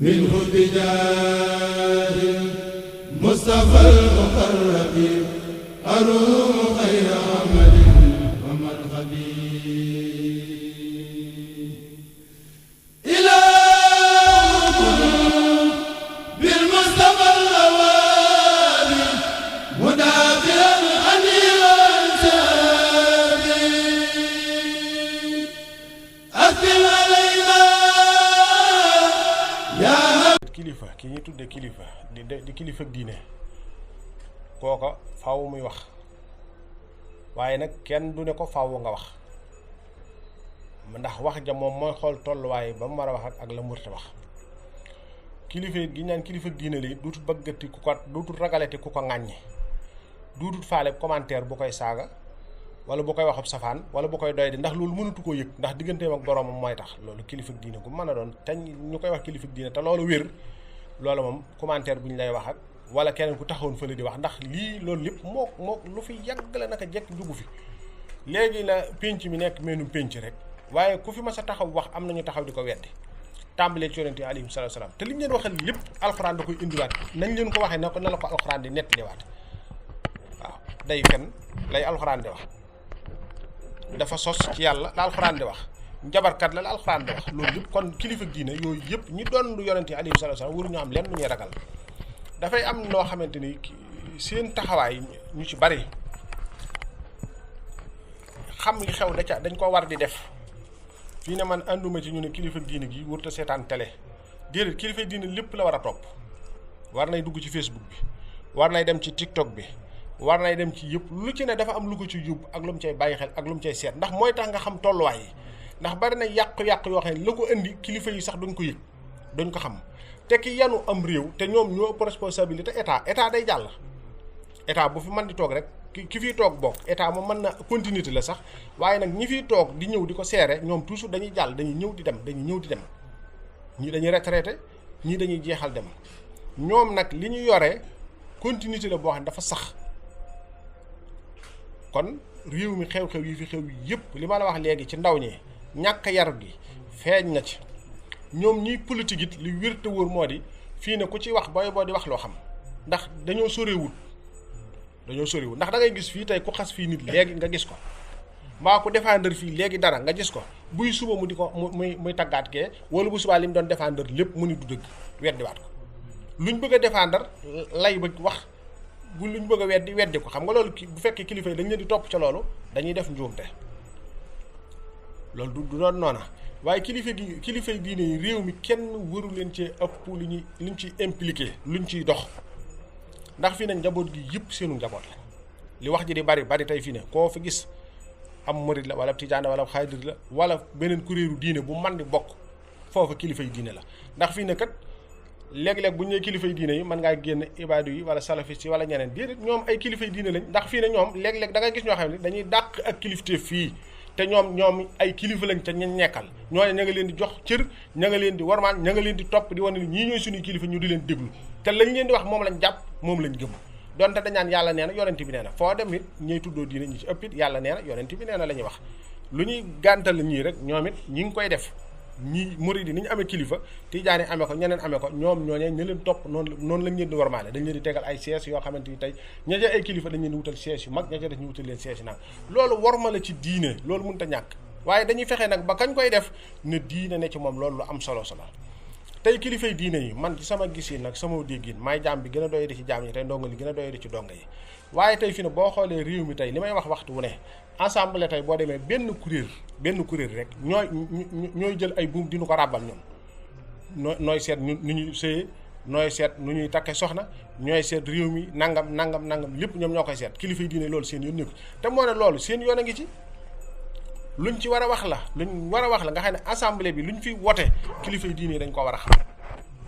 منه بجاه المصطفى المقرب أروم خير عمل ومرغبي إلى بالمصطفى الأوالي مدافعا عني وانسابي أثم علينا يا kilifa ki ñuy tudde kilifa di kilifa diine kooka faaw muy wax waaye nag kenn du ne ko faaw nga wax ndax wax ja moom mooy xool tolluwaay ba mu war a wax ak la mu war a wax kilifa gi ñaan kilifa diine li duutut bëggati ku ko duutut ragalati ku ko ŋàññi duutut faale commentaire bu koy saaga wala bu koy waxub safaan wala bu koy doy di ndax loolu mënatu koo yëg ndax digganteem ak boroomam mooy tax loolu kilifa diine gu mën a doon te ñu koy wax kilifa diine te loolu wér loolu moom commentaire bu ñu lay wax ak wala keneen ku taxawoon fële di wax ndax lii loolu lépp moo lu fi yàgg la naka jekk jugu fi léegi la pénc mi nekk meenu pénc rek waaye ku fi mas a taxaw wax am nañu taxaw di ko weddi tàmbalee ci yonent yi alayhi salaam te li ñu leen waxal lépp alxuraan da koy indiwaat nañ leen ko waxee na la ko alxuraan di nettaliwaat waaw day fen lay alxuraan di wax dafa sos ci yàlla la alxuraan di wax njabarkat la alxuraan di wax loolu lépp kon kilifa diine yooyu yëpp ñi doon lu yonent yi alayhi salaam waruñu am lenn lu ñuy ragal dafay am loo xamante ni seen taxawaay ñu ci bari xam li xew dañ ko war di def fii ne man ànduma ci ñu ne kilifa diine gi warut a seetaan télé déedéet kilifa diine lépp la war a topp war nay dugg ci Facebook bi war nay dem ci TikTok bi war nay dem ci yëpp lu ci ne dafa am lu ko ci yóbbu ak lu mu cay bàyyi xel ak lu mu cay seet ndax mooy tax nga xam tolluwaay yi ndax bari na yàqu-yàqu yoo xam ne la ko indi kilifa yi sax duñ ko yëg duñ ko xam te ki yanu am réew te ñoom ñoo ëpp responsabilité état day jàll état bu fi mën di toog rek ki fiy toog bokk état moom mën na continuité la sax waaye nag ñi fiy toog di ñëw di ko seere ñoom toujours dañuy jàll dañuy ñëw di dem ñii dañuy retraité ñii dañuy jeexal dem ñoom nag li ñu yore continuité la boo xam ne dafa sax kon réew mi xew-xew yi fi xew yëpp li ma la wax léegi ci ndaw ñi ñàkk yar gi feeñ na ci ñoom ñiy politique it li wér te wóor moo di fii ne ku ci wax boo di wax loo xam ndax dañoo sorewut ndax da ngay gis fii tey ku xas fii nit léegi nga gis ko mbaa ku défendre fii léegi dara nga gis ko buy suba mu di ko muy taggaat kee wala bu subaa li mu doon défendre lépp mu ni du dëgg weddiwaat ko luñ bëgg a défendre lay ba wax bu luñ bëgg a weddi ko xam nga loolu bu fekkee kilifa yi dañ leen di topp ca loolu dañuy def njuumte loolu du doon noona waaye kilifa yi diine yi réew mi kenn waru leen cee ëpp liñ ciy impliqué luñ ciy dox ndax fii ne njaboot gi yëpp seenu njaboot la li wax ji di bari tey fii ne koo fi gis am murid la wala tijaan wala xaadir la wala beneen kuréelu diine bu man di bokk foofu kilifa yi diine la ndax fii ne kat léeg-léeg bu ñu nee kilifa yi diine yi mën ngaa génn ibaadu yi wala salafiste yi wala ñeneen déedéet ñoom ay kilifa yi diine lañ ndax fii ne ñoom léeg-léeg da ngay gis ñoo xam ne dañuy dàq ak kilifteef fii te ñoom ay kilifa lañ te ñu nekkal ñooñu ña nga leen di jox cër ña nga leen di warmaan ña nga leen di topp di wane ni ñii ñooy suñuy kilifa ñu di leen déglu te lañ leen di wax moom lañ jàpp moom lañ gëm donte dañaan yàlla nee na yonent bi nee na foo dem it ñuy tuddoo diine ñi ci ëpp it yàlla nee na yonent bi nee na la ñuy wax lu ñuy gàntal ñii rek ñoom it ñi ngi koy def ñi murid yi ni ñu amee kilifa tijaani amee ko ñeneen amee ko ñoom ñooñee ñu leen topp noonu lañ leen di warmaale dañ leen di tegal ay sièges yoo xamante ni tey ña ca ay kilifa dañ leen di wutal sièges yu mag ña ca def ñu wutal leen sièges yu nag loolu warma la ci diine loolu mënut a ñàkk waaye dañuy fexe nag ba kañ koy def ne diine ne ci moom loolu lu am solo tey kilifay diine yi man ci sama gis yi nag sama déggin maay jaam bi gën a doy di ci jaam yi tey ndongo li gën a doy di ci donga yi waaye tey fi ne boo xoolee réew mi tey li may wax waxtu wu ne assemblée tey boo demee benn kuréel rek ñooy jël ay buum dinu ko ràbbal ñoom nooy seet nu ñuy sëyee nooy seet nu ñuy takke soxna ñooy seet réew mi nangam lépp ñoom ñoo koy seet kilifay diine loolu seen yoon nekku te moo ne loolu seen yoon a ngi ci luñ ci war a wax la nga xam ne assemblée bi luñ fi wote kilifa yi diine yi dañ ko war a xam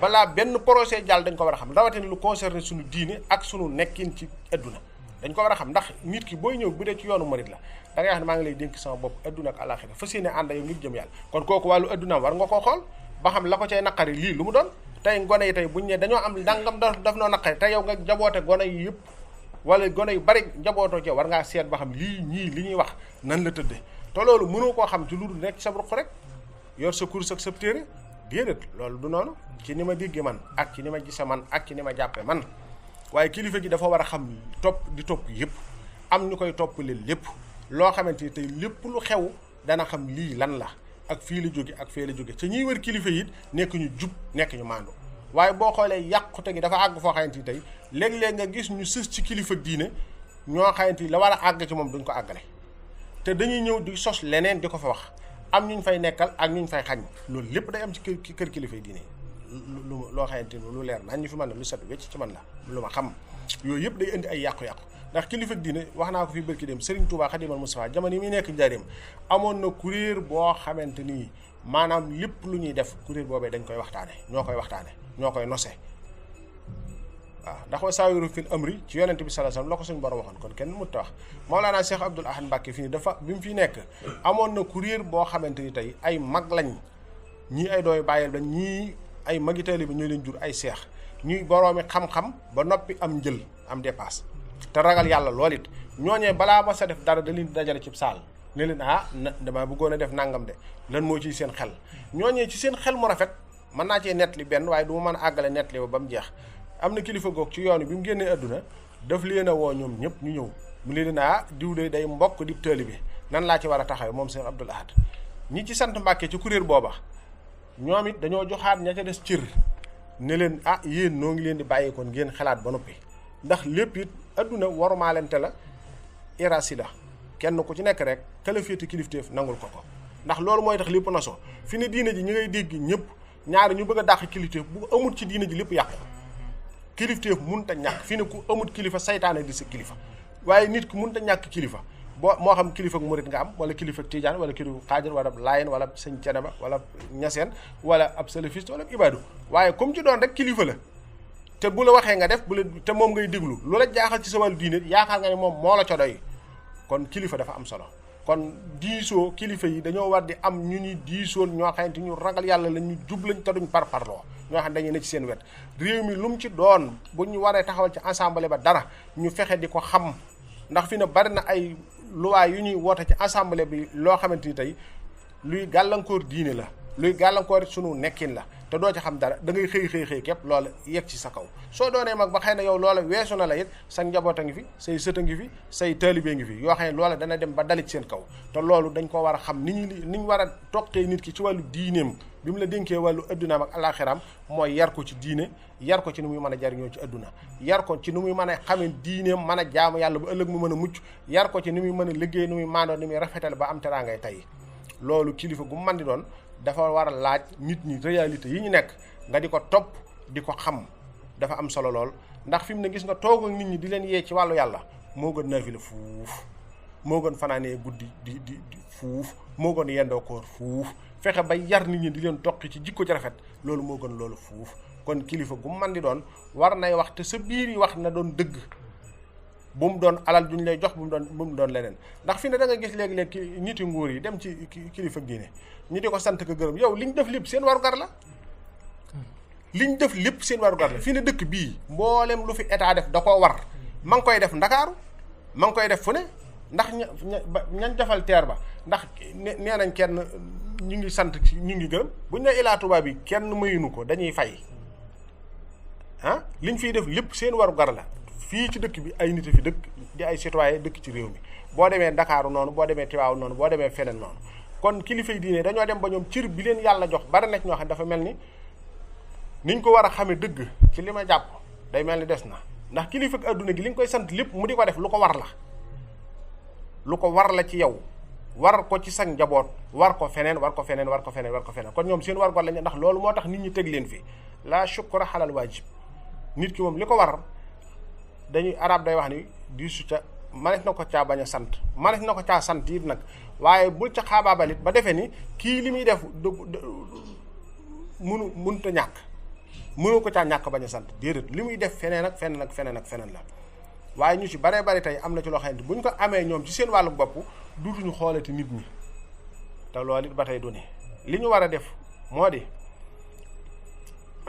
balaa benn procès jàll dañ ko war a xam rawatina lu concerné suñu diine ak suñu nekkin ci adduna dañ ko war a xam ndax nit ki booy ñëw bu dee ci yoonu murid la da ngay wax ne maa ngi lay dénk sama bopp adduna ak àlaxira fas yéene ànd yow ngir jëm yàlla kon kooku wàllu adduna war nga koo xool ba xam la ko cay naqari lii lu mu doon tey gone yi tey buñ ne dañoo am dangam daf noo naqari te yow nga jaboote gone yi yëpp wala gone yu bari jabootoo ci war ngaa seet ba xam lii ñii li ñuy wax nan la tëddee te loolu mënoo koo xam ci lu dul nekk sa ruq rek yor sa course ak sa téere déedéet loolu du noonu ci ni ma déggee man ak ci ni ma gise man ak ci ni ma jàppe man waaye kilifa gi dafa war a xam topp yëpp am ñu koy toppale lépp loo xamante ni tey lépp lu xew dana xam lii lan la ak fii la jóge ak fee la jóge te ñiy wër kilifa yi nekk ñu jub nekk ñu maandu waaye boo xoolee yàqute gi dafa àgg foo xamante ni tey léeg-léeg nga gis ñu sës ci kilifa diine ñoo xamante ni la war a àgg ci moom duñ ko àggale te dañuy ñëw di sos leneen di ko fa wax am ñu fay nekkal ak ñu fay xañ loolu lépp day am ci kër kilifa yi diine lu loo xamante ni lu leer nañ ñu fi mën na lu set wecc ci man la lu ma xam yooyu yëpp day indi ay yàqu-yàqu ndax kilifa diine wax naa ko fi bërki dem Serigne Touba Khadimal Moustapha jamono yi muy nekk njaareem amoon na kuréel boo xamante ni maanaam lépp lu ñuy def kuréel boobee dañ koy waxtaane ñoo koy nose waaw ndax wa saawiru fil amri ci yonente bi sallallahu alayhi wasallam la ko suñu borom waxoon kon kenn mënut a wax Mawlana Cheikh Abdoul Ahad Mbacké fii dafa bi mu fi nekk amoon na kuréel boo xamante ni tey ay mag lañ ñii ay dooy bàyyil lañ ñii ay magi taalibe bi ñoo leen jur ay seex ñuy boroomi xam-xam ba noppi am njël am dépasse te ragal yàlla lool it ñooñee balaa ma sa def dara da leen di dajale ci saal ne leen dama bëggoon a def nangam de lan moo ciy seen xel ñooñee ci seen xel mu rafet mën naa cee nettali benn waaye du ma mën a àggale nettali ba mu jeex am na kilifa goog ci yoon bi mu génnee adduna daf leen a woo ñoom ñëpp ñu ñëw mu leen diw de day mbokk di taalibe nan laa ci war a taxaw moom Cheikh Abdoul Ahad ñi ci sant Mbàkke ci kuréel booba ñoom it dañoo joxaat ña ca des cër ne leen yéen noo ngi leen di bàyyi kon ngeen xalaat ba noppi ndax lépp it adduna warumaalente la irasi la kenn ku ci nekk rek kala féete kilifteef nangul ko ndax loolu mooy tax lépp na so fi ne diine ji ñi ngay dégg ñëpp ñaari ñu bëgg a dàq kilifteef bu amul ci diine ji lépp yàqu kilifteef mënut a ñàkk fi ne ku amul kilifa saytaane di sa kilifa waaye nit ku mënut a ñàkk kilifa boo moo xam kilifa ak murit nga am wala kilifa ak tijaan wala kilifa xaajar wala laayeen wala sëñ Ceneba wala ñaseen wala ab salafiste wala ab ibaadu waaye comme ci doon rek kilifa la te bu la waxee nga def te moom ngay déglu lu la jaaxal ci sa wàllu diine yaakaar nga ne moom moo la ca doy kon kilifa dafa am solo kon diisoo kilifa yi dañoo war di am ñu ñuy diisoon ñoo xamante ñu ragal yàlla la ñu jub lañ te duñ parparloo ñoo xam dañuy ne ci seen wet réew mi lu mu ci doon bu ñu waree taxawal ci assemblée ba dara ñu fexe di ko xam ndax fi ne bari na ay loi yu ñuy woote ci assemblée bi loo xamante ni tey luy gàllankoor diine la luy gàllankoor sunu nekkin la te doo ci xam dara da ngay xëy képp loola yegg ci sa kaw soo doonee mag ba xëy na yow loola weesu na la it sa njaboot a ngi fi say sët a ngi fi say taalibe ngi fi yoo xam ne loola dana dem ba dalit seen kaw te loolu dañ ko war a xam ni ñu war a toqee nit ki ci wàllu diineem bi mu la dénkee wàllu addunaam ak alaxiraam mooy yar ko ci diine yar ko ci ni muy mën a jariñoo ci adduna yar ko ci ni muy mën a xamee diineem mën a jaamu yàlla ba ëllëg mu mën a mucc yar ko ci ni muy mën a liggéey ni muy maandoo ni muy rafetal ba am teraangay tey loolu kilifa gu mën di doon dafa war a laaj nit ñi réalité yi ñu nekk nga di ko topp di ko xam dafa am solo lool ndax fi mu ne gis nga toog ak nit ñi di leen yee ci wàllu yàlla moo gën naafila fuuf moo gën fanaanee guddi di fuuf moo gën yendoo koor fuuf fexe ba yar nit ñi di leen toqi ci jikko ci rafet loolu moo gën loolu fuuf kon kilifa gu man di doon war nay wax te sa biir yi wax na doon dëgg bu mu doon alal duñ lay jox bu mu doon leneen ndax fi ne da nga gis léegi-léeg niti nguur yi dem ci kilifa diine ñi di ko sant ko gërëm yow liñ def lépp seen warugar la fi ne dëkk bii mboolem lu fi état def da koo war ma ngi koy def Ndakaaru ma ngi koy def fu ne ndax ñañ defal teer ba ndax nee nañ kenn ñu ngi sant ñu ngi gërëm buñ ne Ila Touba bi kenn mayunu ko dañuy fay liñ fiy def lépp seen warugar la fii ci dëkk bi ay nit a fi dëkk di ay citoyen dëkk ci réew mi boo demee Ndakaaru noonu boo demee Tivaouane noonu boo demee feneen noonu kon kilifa yi diine dañoo dem ba ñoom cër bi leen yàlla jox bari na ñoo xam dafa mel ni niñ ko war a xamee dëgg ci li ma jàpp day mel ni des na ndax kilifa ak adduna gi li nga koy sant lépp mu di ko def lu ko war la ci yow war ko ci sa njaboot war ko feneen kon ñoom seen war lañu ndax loolu moo tax nit ñi teg leen fi la shukra xalal waajib nit ki moom li ko war dañuy arab day wax ni diisu ca manees na ko caa bañ a sant manees na ko caa sant it nag waaye bul ca xaabaabalit ba defee ni kii li muy def mënut a ñàkk mënu ko caa ñàkk bañ a sant déedéet li muy def feneen ak feneen la waaye ñu ci baree bari tey am na ci loo xamante buñ ko amee ñoom ci seen wàllu bopp duutuñu xoolati nit ñi te loolu it ba tey du ne li ñu war a def moo di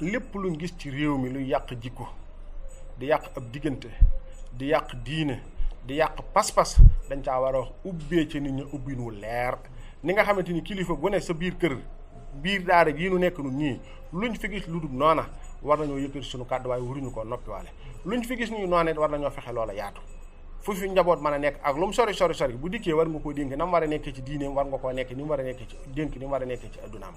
lépp luñ gis ci réew mi luy yàq jikko di yàq ab diggante di yàq diine di yàq pas-pas dañ caa war a wax ubbee ci nit ñi ubbin wu leer ni nga xamante ni kilifa bu ne sa biir kër biir daara gii nu nekk nun ñii luñ fi gis lu dul noona war nañoo yëkkati suñu kàddu waaye waruñu koo noppiwaale luñ fi gis ñu noona it war nañoo fexe loola yaatu fu fi njaboot mën a nekk ak lu mu sori bu dikkee war nga koo dénk na mu war a nekkee ci diineem war nga koo nekk ni mu war a nekkee ci dénk ni mu war a nekkee ci addunaam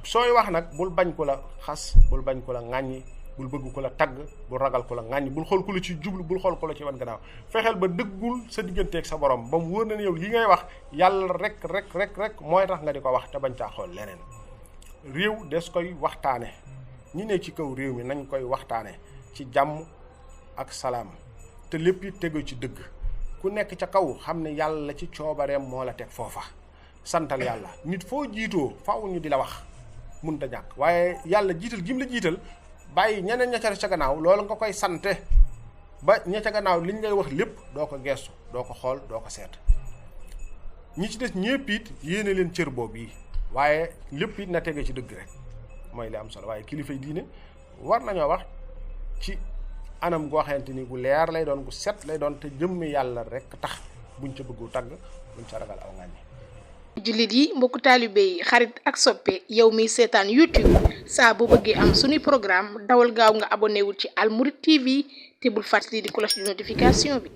sooy wax nag bul bañ ko la xas bul bañ ko la ŋàññi bul bëgg ko la tagg bul ragal ko la ŋàññi bul xool ko la ci jublu bul xool ko la ci wan gannaaw fexeel ba dëggul sa digganteeg sa borom ba mu wóor na ne yow li ngay wax yàlla rek mooy tax nga di ko wax te bañ caa xool leneen réew des koy waxtaane ñi ne ci kaw réew mi nañ koy waxtaane ci jàmm ak salaam te lépp it tegu ci dëgg ku nekk ca kaw xam ne yàlla ci coobareem moo la teg foofa santal yàlla nit foo jiitoo faaw ñu di la wax mun ta ñàkk waaye yàlla jiital gim la jiital bàyyi ñeneen ña ca gannaaw loolu nga koy sante ba ña ca gannaaw liñ lay wax lépp doo ko gestu doo ko xool doo ko seet ñi ci des ñépp it yéene leen cër boobu yi waaye lépp it na tege ci dëgg rek mooy li am solo waaye kilifay diine war nañoo wax ci anam goo xamante ni gu leer lay doon gu set lay doon te jëmmi yàlla rek tax buñ ca bëggu tagg buñ ca ragal aw ngàññi jullit yi mbokku taalibe yi xarit ak soppe yow mi seetaan YouTube saa bu bëggee am suñuy programme dawal gaaw nga abonné wu ci Al Mourides TV te bul fàttali di cloche de notification bi